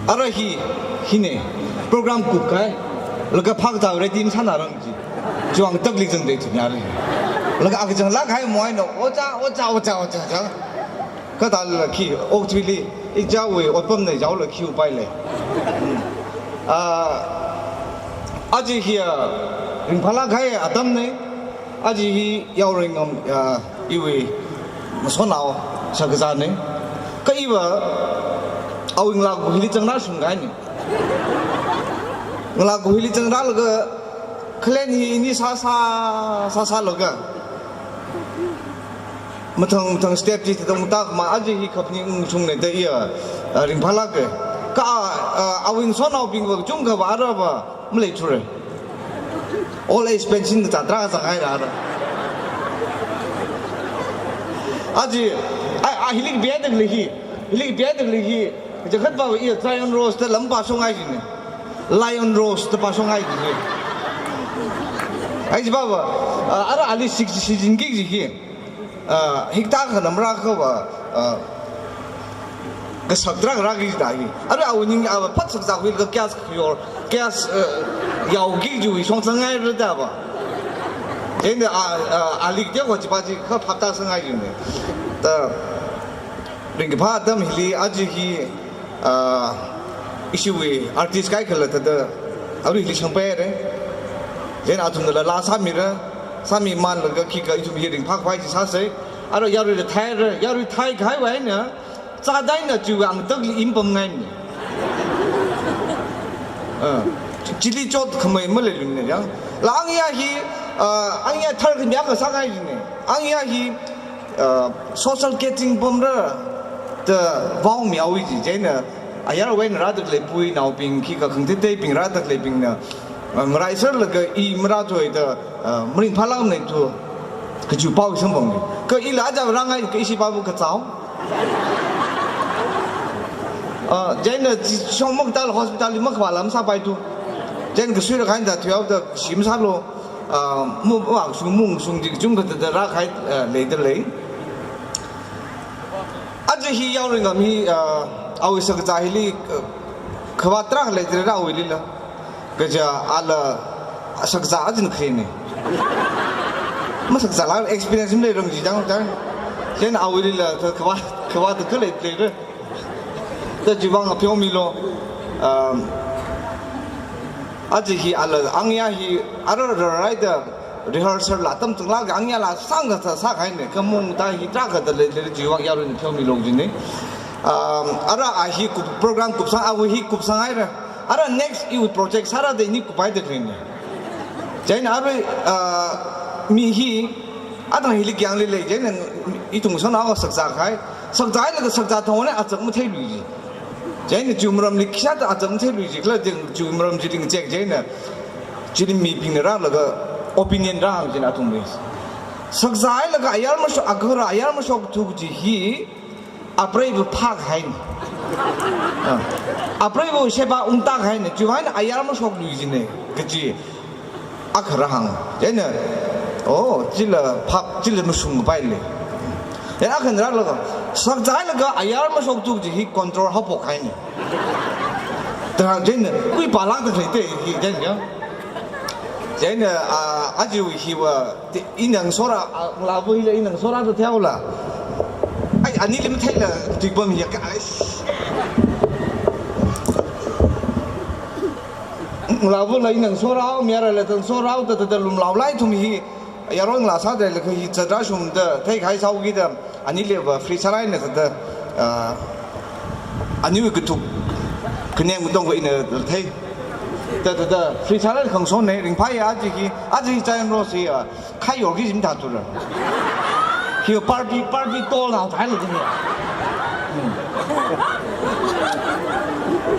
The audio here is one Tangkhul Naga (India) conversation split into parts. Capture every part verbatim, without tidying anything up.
Ara hi, hine, program kupkahai, laga phak tau ready masānarang chi. Chiwui ngatakli zangda ithumna re. Laga akha zanglāk kahai moaina, oja, oja, oja, oja, oja. Kathāla khi, okthuili, ichichāwui otpamna ichichāla khi upai lei. Ah, aja hi, ah, ringphālāk kahai atamna, aja hi yaoringam, ah, iwui ngasotnao shakazāna. Kha iva, awui ngalā kuhili zangrāshungkahaina. Ngalā kuhili zangrālaga, khalei hi ini sāsā, sāsālaga. Mathang, mathang step chi thāda ungtak ma aja hi khaphaning ungshungna da iya, ah, ringphālāka. Kha, ah, awui ngasotnaobingva kachungkhava arava maleithura. Old age pension kazā tarākha zanghaira ara. Aja, a, a, hili biyadakli hi, hili biyadakli hi, jakhat pava iya Zion Rose da lam pāshonghai jina. Lion Rose da pāshonghai jina. Ai chi pava, ah, ara ali shik, shijinki ji hi. Ah, hikathā khanam rākhava, ah, kasak tarākha rāki da hi. Ara awui ning ava phat shakzā khuilaga gas khuiyor, gas, ah, yaoki jiwui shongzangngaira da va. Chieina, ah, ah, ali teokha chi pa chi kha phaptāsangngai jina. Da ringkaphā atam hili aja hi, ah, ishiwui artist kaikhala thāda aruili shangpaira. Chieina athumnala laa sāmira, sāmimanlaga khikha ithum hi ringphākhavai chi sāsa. Ara yaruila thaira, yarui thaikahaiwui eina, zāda eina chiwui ngatakli impamngaina. Ah, chili chotkhamei maleilungna yang. La angya hi, ah, angya tharkhami akha sāngai jina. Angya hi, ah, social gathering pamra da vaomihaowa ji, chieina ayarwui eina rāda khalei puinaobing khikha khangateiteibing rāda khaleibingna, ah, ngaraiserlaga i marāthuida, ah, maringphālākmana thu kaji pao samphanga. Kha ila aja rāngai kha ishi pao kazao. Ah, chieina chi shong makatā hospital li makhavāla masāpaithu. Chieina kasuira khaida thuihaoda shim sālu. Ah, mu, mu, shung, mu, shung, di, kachungkha thāda rākahai, ah, leida lei. Aja hi yaoringam hi, ah, awui shakazā hili, ah, khavā tarākha leidalei awuilila. Kaja ala shakazā ajin kharena. Mashakazāla experience maleirang ji chang chang. Chieina awuilila kha-, khavā, khavā tarākha leidalei. Da chiwui vang pheomilu. Um, aja hi ala angya hi ara rāraida rehearsal la atam chunglāk angyala sāngasak sākahaina, khamung da hi tarākha dalei, dalei chiwui vang yaruina pheomilu jina. Um, ara a hi kup, program kupsang, awui hi kupsanghaira. Ara next iwui project sāra da ini kuphaida khaleina. Chieina arui, uh, mi hi, athang hili kayāngli lei, chieina ithum ngasotnao shakzākahai. Shakzāhailaga shakzā thang eina achak matheilui ji. Chieina chiwui maramli khisāda achak matheilui ji, kala ding chiwui maram chili ngachek chieina. Chili mibingna rālaga opinion rāhāng jina athumli. Shakzāhailaga ayar mashok, agahara ayar mashokthu ji hi, apreiva phākahaina. Ah. Apreiva sheba ungtākahaina. Chiwui eina ayar mashoklui jina kaji akha rāhāng. Chieina, oh, chila phap, chila mashungpai lei. Chieina akhana rālaga, shakzāhailaga ayar mashokthu ji hi control haophokkahaina. Tarākha chieina, khuipālākda khalei te hi chieina ya. Chieina, ah, aja hiva, te, ina ngasora, ah, ngalāva hila ina ngasora da theihaola. Ai, anili matheila, tuipam ya ka, ai. Ngalāvala ina ngasorao, mayarala ina ngasorao, da, da, da, lumlaolai ithum hi, yaron ngalā sāda leilakha hi zatrashungda, theikahai sāhaokida, aniliva free sālaina thāda, ah, aniwui kathuk, khanem katongva ina thei. Da, da, da, free sālai khangasona, ringphāya aja hi, aja hi Zion Rose hi, ah, khai yorki jim thāthura. Hi Barbie, Barbie doll nao thāhaila jim. Hmm.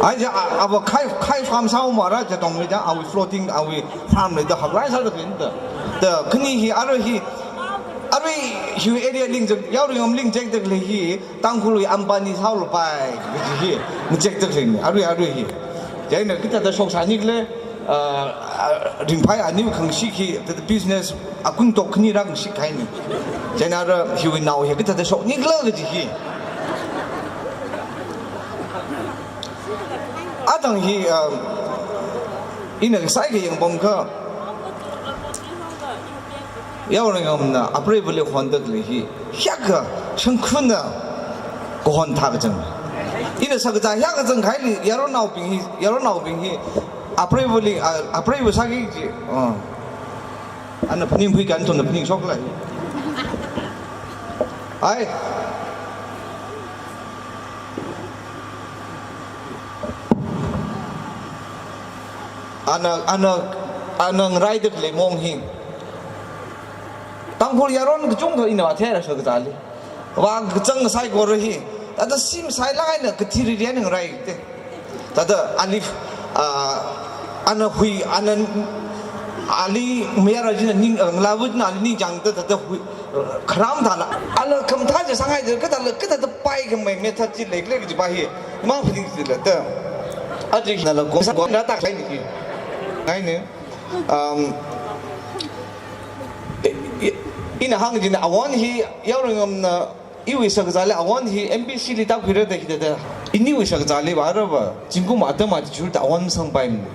Ai ja, a, ava khai, khai farm sāhaomara ja tongli ja, awui floating, awui farm leida haklai sāda khalei da. Da, khani hi, arui hi, arui hi area lingchek, yaoringam lingchekda khalei hi, Tangkhulwui Ambani sāhaolapai, kaji hi, ngachekda khaleina, arui, arui hi. Chieina kathāda shoksāni khala, ah, ah, ringphāya aniwui khangashik hi, thāda business, akun tok khani rākhangashikkahai ni. Chieina ara hiwui nao hi kathāda shokni khala kaji hi. Athang hi, um, ina sāki yangpam kha, Yaoringamna apreivali honda khalei hi, hiyākha shangkhuna kahon thākachang. Ina shakazā hiyākha zangkhaili, yaronnaobing hi, yaronnaobing hi, apreivali, a, apreiva sāki ji, uh, ana phaning phui kan tuna phaning shokla. Ai. Ana, ana, ana ngaraida khalei mong hi. Tangkhul yaron kachungkha ina vāthei ra shakazāli. Vākazang saikora hi. Thāda sim sailāk eina kathiriri eina ngarai te. Thāda ali, ah, ana hui, ana ali mayara china ning, ah, ngalāva china ali ningchāngda thāda hui, ah, kharam thāla. Ala khamathā chi sāngai chi, kathāla, kathāda paikhamei method chi leilei kaji pa hi. Mang phaning chila ta. Aja nala kong sa kong na tak sai ni. Ngai ni. Um, i-, i-, ina hāng china awon hi Yaoringamna iwui shakazāli awon hi M B C li tākhuira da hithāda. Iniwui shakazāli vāra va, zingkum atam athishurda awon masangpaimana.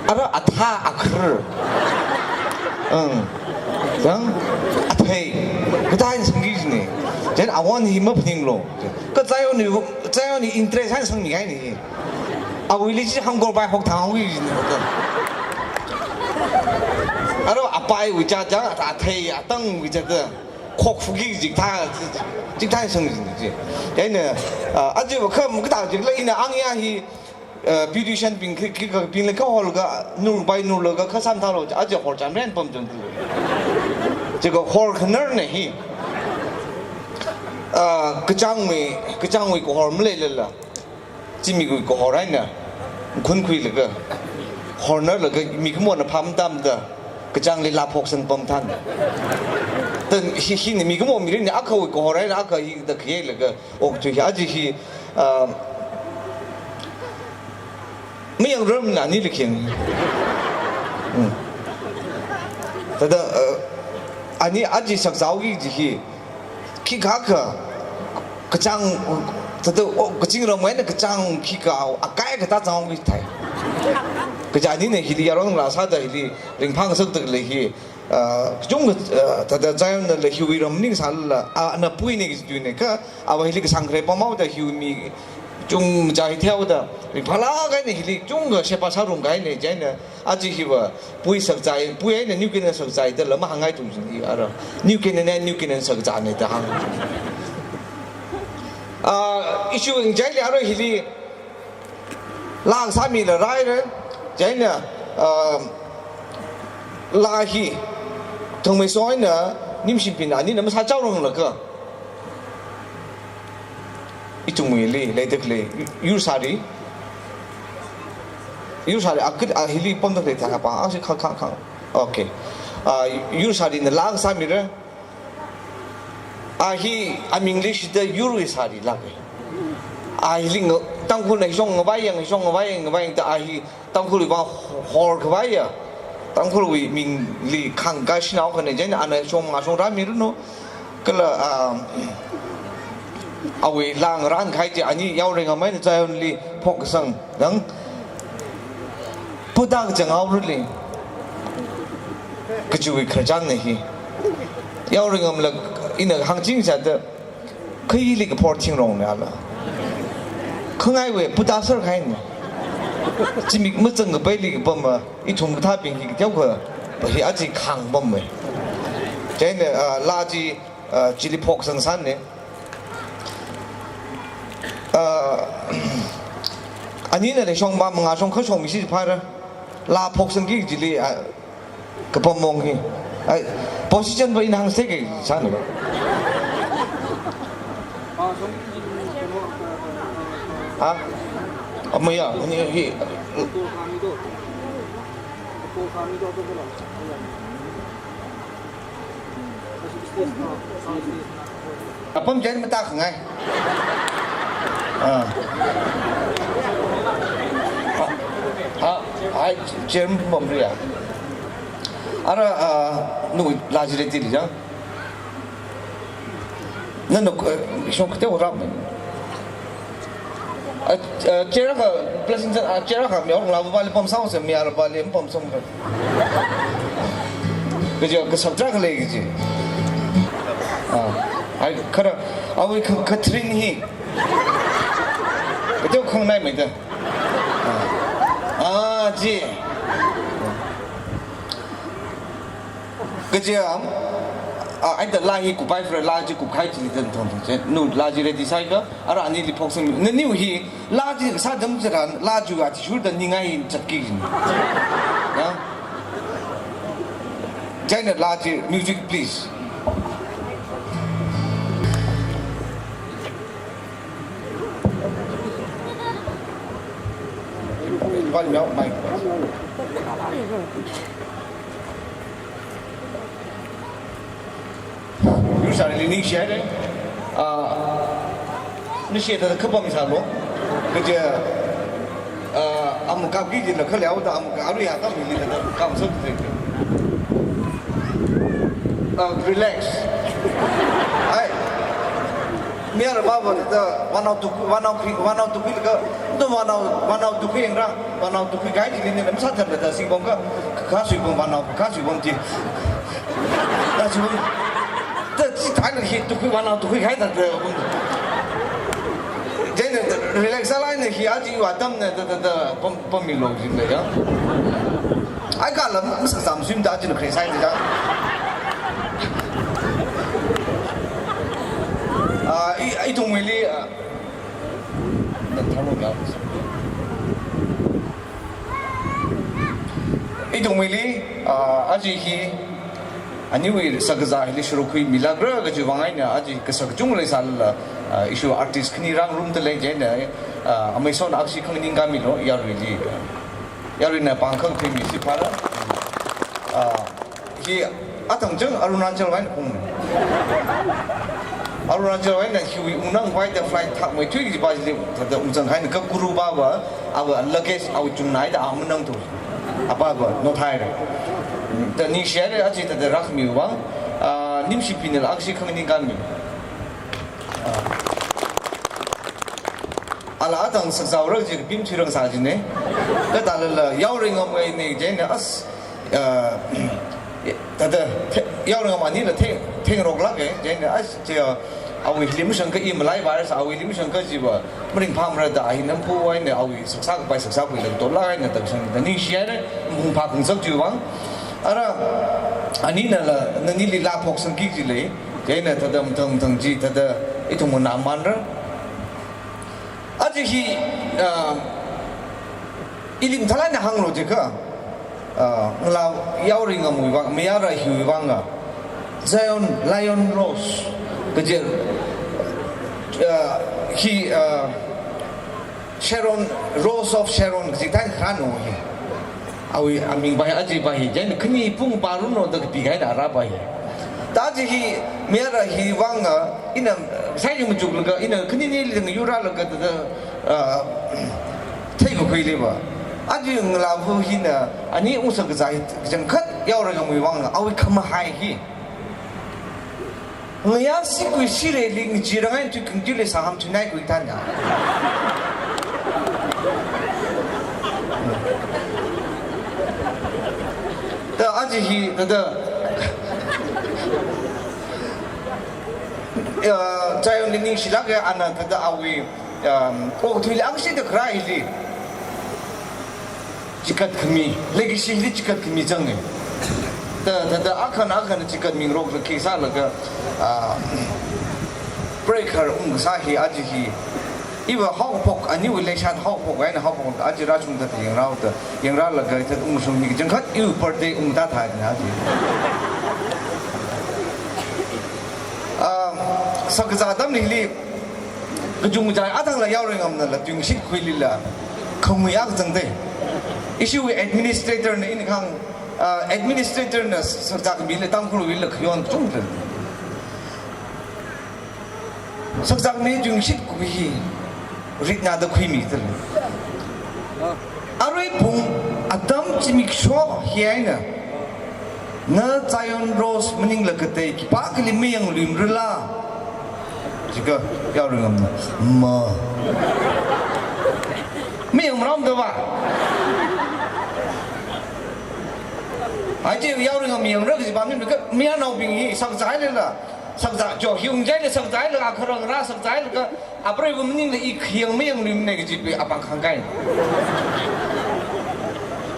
Ara athā akhar. Ang. Yang? Athei. Kathā eina sangki jina. Chieina awon hi maphaninglu. Kha Zion ni, Zion ni interest eina sangmi kahaina hi. Awuili chi hāngkorpai hok thang hui jina. Ara apaiwui cha cha, athei, atangwui cha cha. Khokhuki jik thā, jik thā sang jik ji. Chieina, ah, aja va kha makathā jikla ina angya hi, ah, beautician bing khi, khi, khi bingla kha hol kha, nur bai nur la kha, kha samthālu, aja hor cham ren pam jang tu. Chi kha hor khanar na hi. Ah, kachāngwui, kachāngwui kahor maleilala. Chi mikumo kahor eina, khunkhuilaga, hornarlaga, mikumona pham tamda, kachāngli laa phoksang pam than. Tan hi, hina mikumo mirinna akhawui kahor eina, akha hithāda khayeilaga, okthui hi, aja hi, ah, mayangrarmana ani likhing. Hmm. Thāda, ah, ani aja shakzāki ji hi, khikha kha, kachāng, thāda, o, kachingramwui eina kachāng khikha, akai kathā chāngki thai. Kaja anina hili yaron la sāda hili, ringphāngasakda khalei hi, ah, kachungkha, ah, thāda Zionnala hiwui ram ningsālala, ah, ana puina kaji tuina kha, ava hili kasang khare pamhaoda hiwui mi, chungchai theoda, ringphālāk eina hili, chungkha sheba sārum kahaina, chieina, aja hiva, pui shakzā, pui eina New Canaan shakzā dala mahāngngai tung jin hi ara. New Canaan eina New Canaan shakzāna da hāng. Ah, issue ngachāli ara hili laa sāmila raira, chieina, ah, laa hi, thangmeiso eina, Nimshimpina anina masāchaorangla kha. Ithumwuili, leida khalei, yursari. Yursari, akut, a hili pamda khalei thākha pa, a shi kha, kha, kha. Okay. Ah, yursarina laa sāmira. A hi, amingli shida yurwui sari lāka. A hili nga, Tangkhulna hishong ngavai yang, hishong ngavai yang, ngavai yang ta a hi, Tangkhulwui vang hor khavaiya, Tangkhulwui mingli khangkā shanao khana chieina ana shong mangā shong rāmiranu, kala, ah, awui laa ngarān kahai chi ani Yaoringam eina Zionli phokkasang, dang, puda kachang auruli, kajiwui khararchanna hi. Yaoringamla ina hāngching sāda, khaili kaphor thingrongna la. Khangaiwui puta sar kahaina. Zimik mazang kapaili kapama, ithum kathābing hi kateokha, pa hi aja khāng pamma. Chieina, ah, laa chi, ah, chili phoksang sāna. Ah, anina leishong pa mangā shong kha shong mishi phāra. Laa phoksangki chili, ah, kapam mong hi. Ai, position pa ina hāngsa ke sāna ba. Ha? Amaya, ani hi. Apam jen mata khangai. Ah. Ha, ha, ai, jen pam ria. Ara, ah, nu lajile tili jang. Nana, eh, shong kate ora. A, a, chera kha, plus in, a, chera kha, mi orang labu bali pam sao se, mi ara bali pam sao. Kaja, kasak tra kale kaji. Ah, ai, kara, awui ka, Catherine hi. Kateo khangnai mai da. Ah, ah, ji. Kaja, ah, ai da laa hi kupai fra laa ji kuphai chili dan thong thong che. Nu laa ji ready sai ka, ara anili phoksang. Naniu hi, laa ji sādam jaran, laa ju athishurda ningai chatki jin. Ya? Chieina laa ji music, please. One more mic. Yur sāli ningshihaira. Ah, nashi thāda khapam sālu. Kaja, ah, amuk kapki jila khaleoda amuk arui atam hili thāda kapsot thei. Ah, relax. Ai. Mi ara baba thāda vanao tukhui, vanao khui, vanao tukhui ka, to vanao, vanao tukhui engra, vanao tukhui kai jili ne, namsa thāda thāda sing bom ka, ka sui bom vanao, ka sui bom ti. Ka sui bom. Ta chi thāda hi tukhui vanao tukhui kai thāda. Chieina relax sālai ne hi aji wa tam ne thāda thāda pam, pammi lo jin le ya. Ai kala masak zam swim da jin kre sai da. Ah, i, ithumwuili, ah, ithumwuili, ah, aji hi, aniwui shakazā hili shuruk khuimilākra kaji vang eina aji kasak kachungkha leisālala, ah, ishi artist khani rāngarumda lei chieina, ah, amei son akshi khanganing kamilu, yaruili. Yaruina pāng khangkhuimi si phāra. Ah, hi athang chang Arunachal wui eina phung. Arunachal wui eina hiwui ungnang vai da flight thakmeithui kaji pa chili thāda ungzang haina ka guru baba, ava luggage ava chungnaida a manang tu. Apa ba, no thai re. Da ningshihaira aji thāda rākhami vang, ah, Nimshi Pinil akshi khanganing kami. Ah. Ala athang sakzao rang ji kapim thui rang sā jine. Kathālala yaoring ngam ngai ne jine as, ah, thāda the-, yaoring ngam anila theng, thengroklāka jine as, je, ah, awui hili mashang ka i malai virus, awui hili mashang ka jiva, maringphāmara da ahi namphu wui eina awui saksa kapai saksa khuilaga tola eina da shang da ningshihaira, mung phā kungsak ji vang. Ara, aninala, nanili laa phoksangki ji lei, jine thāda mathang mathang ji, thāda ithum nganāmanra. Aji hi, ah, ili mathālāk eina hānglu jiakha, ah, ngalā yaoring ngamwui vang, mayara hiwui vang a, Zion, Lion Rose, kaji, ah, hi, ah, Sharon, Rose of Sharon, kaji thāda kharānao hi. Awui aming pa hi, aji pa hi, jine khani pung pa runo da kapi kahaina ara pa hi. Ta aji hi, mayara hi vang a, ina, sai ni machuklaga, ina khani nili dang yuralaga da, da, ah, theikakhui leiva. Aji ngalāva hina, ani ungshakazā hi, kachangkhat yaoring ngamwui vang a, awui khamahai hi. Ngayā sikui sireli ngacheerang eina tui kangtui leisā ham thuinai khui thāna. Ta aji hi, thāda, ah, Zionli ningshilāka ana thāda awui, um, okathuili akshi da kharā hili. Chikat khami, legacy li chikat khami zanga. Ta, ta, ta, akhan, akhan chikat mingrok la khi sālaga, ah, breaker ung sā hi aji hi. Iva haophok, aniwui leishat haophok, eina haophok, aji rāchungda yangrao da, yangralaga, ta ungshung hi jangkhat iwui birthday ungda thāna aji. Ah, sakazā atamli, kachungkha athangla yaoring ngamnala tuingashit khuilila, khamuiya kazangda. Ishiwui administrator na ina kahāng, ah, administrator na sakazā khamila Tangkhulwuila khayon kachungkha. Sakazā khami tuingashit khui hi, ritna da khuimi tal. Arui pung atam zimiksho hi eina, na Zion Rose maningla katei khipākhali mayangluimrala. Jiakha yaoring ngamna, ma. Mayang maram da ba. Aje yaoring mayang ra kaji ba mi ka mayarnaobing hi sakzai le la. Sakzai jo hiung jai le sakzai le akharang ra sakzai le ka apreiva maningla i khayang mayang lim ne kaji pi apang khangkai.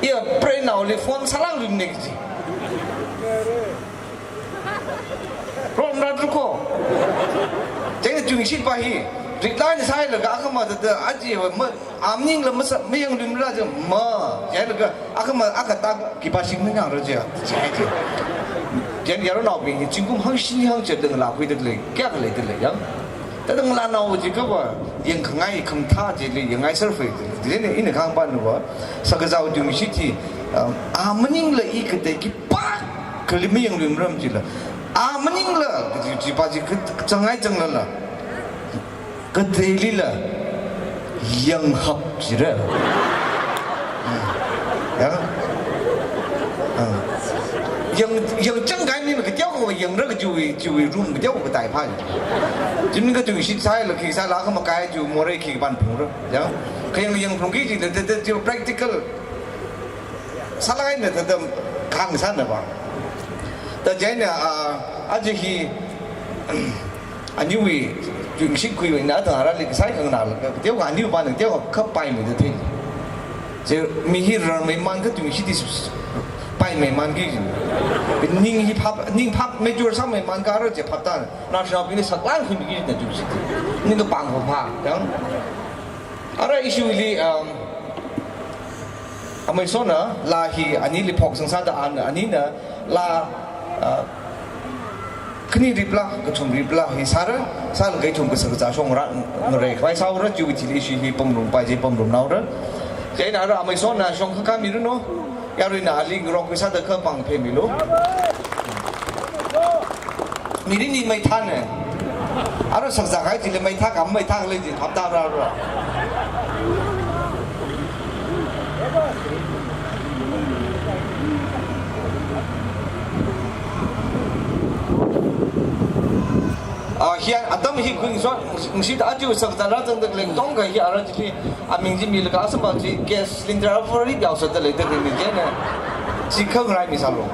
I apreinaoli phone sālāk lim ne kaji. Rom ra truko. Jeng tungshi pa hi. Reply ni sai le ka akhama da da aji ma amning la masa mayang lim ra je ma. Jeng le ka akhama akha ta ki pa sing nang ra je. Jeng je. Jeng yaronaobing hi zingkum hangshini hangchet da la khui da le. Kya ka le da le yang. Tadang la nao ji ka ba, yang khangai kham tha ji li, yang ngai survey ji li, ne, ina khang ban ba, sakazao dung shi ti, um, a maningla i katei ki pa, kali mayang lim ram ji la. A maningla, ji, ji pa ji ka, changai chang la la. Katei li la, yang hap ji ra. Ya. Ah. Yang, yang chang kai ni ka tiao ko yang ra ka ju wi, ju wi room ka tiao ko tai pha. Jin ka tu shi sai la ki sai la ka ma kai ju mo re ki ban phung ra. Ya. Ka yang, yang phung ki ji de, de, de, ju practical. Sālāk na ta ta khang sa na ba. Ta jai na, ah, aji hi, Aniwui, jungshik khuiwui na ta ara li kasai kang na la, teo ka aniu ba na teo ka pai mi da thei. Je mi hi rar mai man ka jungshik di pai mai man ki jin. Ning hi phap, ning phap mai jur sa mai man ka ra je phap ta. Na shna bi ni sak lang khui mi ki na jungshik. Ning ka pang ko pha, yang. Ara issue li, um, amai sona, la hi, ani li phok sang sa da an, ani na, la, uh, kani ripla, kathum ripla, hi sara, sal kai thum ka sa ka shong ra, ngare, kai sa ra, ju ti li shi hi pom rum, pai ji pom rum nau ra. Jai na ra, amai sona, shong ka ka mi ru no, ya ru na, ali rok sa da ka pang phe mi lo. Mi ri ni mai than ne. Aro sak sak hai ji le mai tha kam mai tha le ji thap ta ra ra. Ah, hian atam hi khuing so, ngsi ta aju sak ta ra tang tak leng tong ka hi ara ji hi, aming ji mi le ka asam ba ji gas cylinder a for ri biao sa ta le tak ni je ne. Ji khang rai mi sa lo.